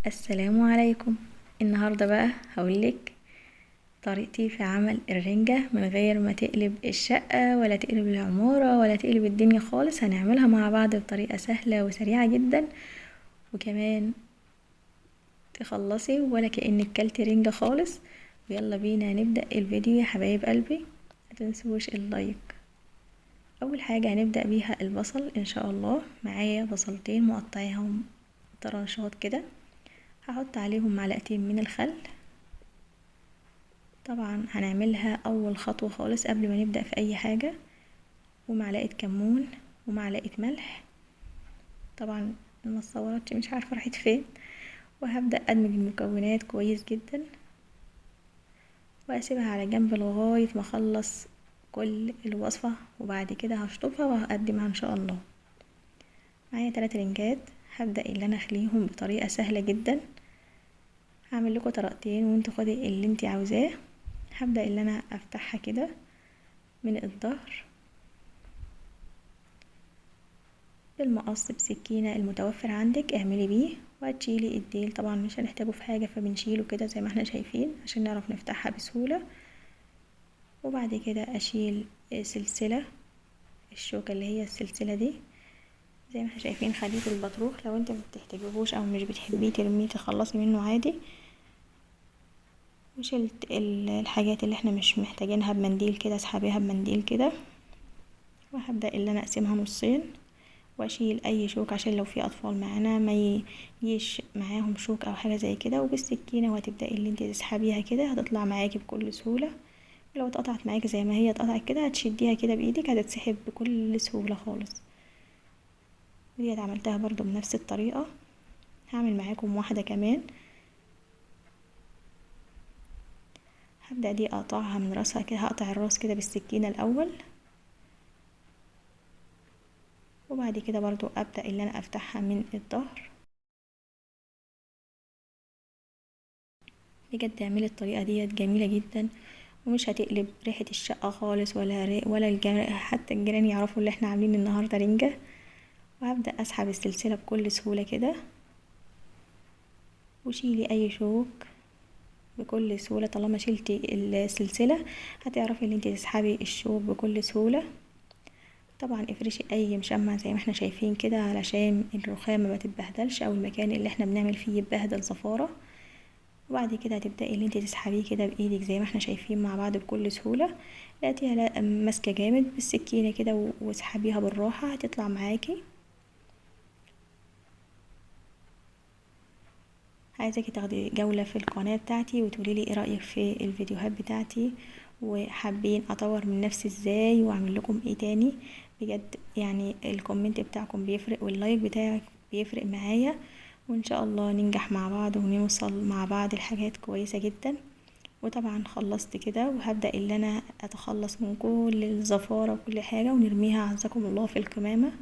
السلام عليكم. النهاردة بقى هقولك طريقتي في عمل الرنجة من غير ما تقلب الشقة ولا تقلب العمارة ولا تقلب الدنيا خالص. هنعملها مع بعض بطريقة سهلة وسريعة جدا، وكمان تخلصي ولا كأنك كلتي رنجة خالص. ويلا بينا نبدأ الفيديو يا حبايب قلبي، متنسوش اللايك. اول حاجة هنبدأ بيها البصل ان شاء الله. معايا بصلتين مقطعيهم طرنشات كده، هحط عليهم معلقتين من الخل. طبعا هنعملها اول خطوة خالص قبل ما نبدأ في اي حاجة، ومعلقة كمون ومعلقة ملح. طبعا ما اتصورتش، مش عارفة راحت فين. وهبدأ ادمج المكونات كويس جدا واسيبها على جنب لغاية ما اخلص كل الوصفة، وبعد كده هشطفها وهقدمها ان شاء الله. معايا 3 رنجات، هبدأ اللي انا اخليهم بطريقة سهلة جدا. هعمل لكم طريقتين وانتوا خدي اللي انتي عاوزاه. هبدأ اللي انا افتحها كده من الظهر بالمقص بسكينة المتوفر عندك اعملي بيه، وهتشيلي الديل. طبعا مش هنحتاجه في حاجة فبنشيله كده زي ما احنا شايفين عشان نعرف نفتحها بسهولة. وبعد كده اشيل سلسلة الشوكة اللي هي السلسلة دي زي ما احنا شايفين، خليط البطروخ. لو انت ما بتحتاجيهوش او مش بتحبيه ترميه تخلصي منه عادي. وشلت الحاجات اللي احنا مش محتاجينها بمنديل كده، اسحبيها بمنديل كده. وهبدأ اللي انا اقسمها نصين واشيل اي شوك عشان لو في اطفال معانا ما يجيش معاهم شوك او حاجة زي كده. وبالسكينة وهتبدأي اللي انت تسحبيها كده، هتطلع معاكي بكل سهولة. ولو اتقطعت معاكي زي ما هي اتقطعت كده هتشديها كده بايدك، هتتسحب بكل سهولة خالص. ودي عملتها برضو بنفس الطريقة. هعمل معاكم واحدة كمان. هبدأ دي اقطعها من راسها كده، هقطع الراس كده بالسكينة الاول، وبعد كده برضو ابدأ اللي انا افتحها من الظهر. بجد اعملي الطريقة ديت جميلة جدا، ومش هتقلب ريحة الشقة خالص ولا حتى الجيران يعرفوا اللي احنا عاملين النهاردة رنجة. وهبدأ اسحب السلسلة بكل سهولة كده، وشيلي اي شوك بكل سهولة. طالما شلتي السلسلة هتعرفي ان انتي تسحبي الشوك بكل سهولة. طبعا افرشي اي مشمع زي ما احنا شايفين كده علشان الرخامة ما تتبهدلش او المكان اللي احنا بنعمل فيه يتبهدل زفارة. وبعد كده هتبدأي ان انتي تسحبيه كده بايدك زي ما احنا شايفين مع بعض بكل سهولة. لقيتيها ماسكة جامد بالسكينة كده واسحبيها بالراحة، هتطلع معاكي. عايزاكي تاخدي جولة في القناة بتاعتي وتقولي لي ايه رأيك في الفيديوهات بتاعتي، وحابين اطور من نفسي ازاي واعمل لكم ايه تاني. بجد ال comment بتاعكم بيفرق وال like بتاعك بيفرق معايا، وان شاء الله ننجح مع بعض ونوصل مع بعض لحاجات كويسة جدا. وطبعا خلصت كده، وهبدأ اللي انا اتخلص من كل الزفارة وكل حاجة ونرميها عزكم الله في القمامة.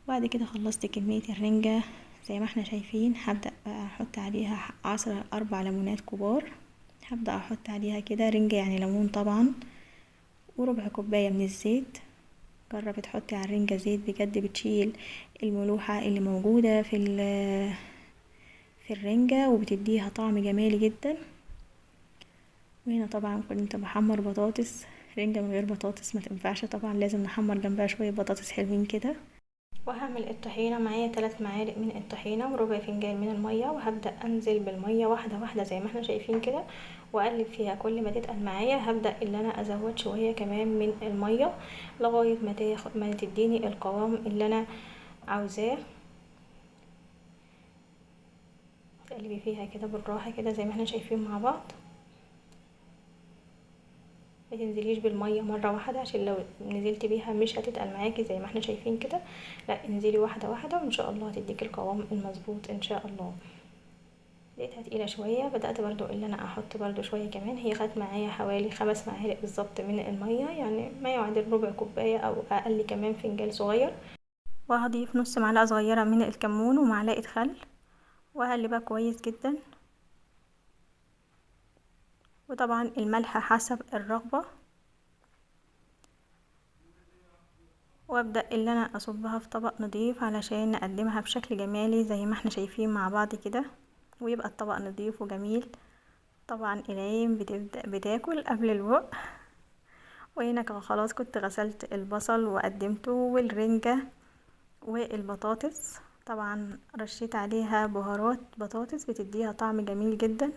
وبعد كده خلصت كمية الرنجة زي ما احنا شايفين. هبدأ بقى احط عليها عصرة 4 ليمونات كبار، هبدأ احط عليها كده رنجة يعني ليمون طبعا، وربع كوباية من الزيت. جربي تحطي على الرنجة زيت، بجد بتشيل الملوحة اللي موجودة في الرنجة وبتديها طعم جمالي جدا. وهنا طبعا كنت بحمر بطاطس، رنجة من غير بطاطس ما تنفعش طبعا، لازم نحمر جنبها شوية بطاطس حلوين كده. وهعمل الطحينة، معايا 3 معالق من الطحينة وربع فنجان من المية، وهبدأ انزل بالمية واحدة واحدة زي ما احنا شايفين كده، واقلب فيها. كل ما تتقل معايا هبدأ ان انا ازود شوية كمان من المية لغاية ما تديني القوام اللي انا عاوزاه. تقلبي فيها كده بالراحة كده زي ما احنا شايفين مع بعض، ما تنزليش بالمية مرة واحدة عشان لو نزلتي بيها مش هتتقل معاكي زي ما احنا شايفين كده، لا انزلي واحدة واحدة وان شاء الله هتديكي القوام المظبوط ان شاء الله. لقيتها تقيلة شوية، بدأت برضو ان انا احط برضو شوية كمان. هي خدت معايا حوالي 5 معالق بالظبط من المية، يعني ما يعادل ربع كوباية او اقل كمان، فنجان صغير. وهضيف نص معلقة صغيرة من الكمون ومعلقة خل، وهقلبها كويس جدا. وطبعا الملح حسب الرغبة. وابدأ اللي انا اصبها في طبق نظيف علشان نقدمها بشكل جمالي زي ما احنا شايفين مع بعض كده، ويبقى الطبق نظيف وجميل. طبعا العين بتبدأ بتاكل قبل البق. وهنا خلاص كنت غسلت البصل وقدمته، والرنجة والبطاطس، طبعا رشيت عليها بهارات بطاطس بتديها طعم جميل جدا.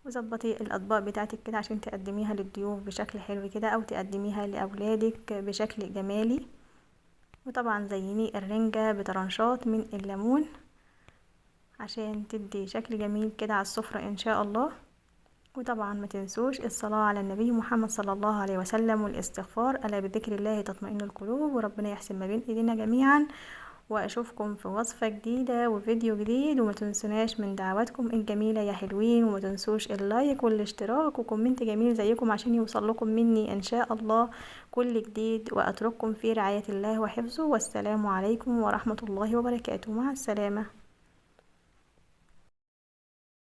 وظبطي الاطباق بتاعتك كده عشان تقدميها للضيوف بشكل حلو كده، او تقدميها لاولادك بشكل جمالي. وطبعا زيني الرنجة بطرنشات من الليمون عشان تدي شكل جميل كده على السفرة ان شاء الله. وطبعا ما تنسوش الصلاة على النبي محمد صلى الله عليه وسلم والاستغفار، ألا بذكر الله تطمئن القلوب. وربنا يحسن ما بين ايدينا جميعا، واشوفكم في وصفة جديدة وفيديو جديد. وما تنسوناش من دعواتكم الجميلة يا حلوين، وما تنسوش ال like والاشتراك و comment جميل زيكم عشان يوصل لكم مني ان شاء الله كل جديد. واترككم في رعاية الله وحفظه، والسلام عليكم ورحمة الله وبركاته. مع السلامة.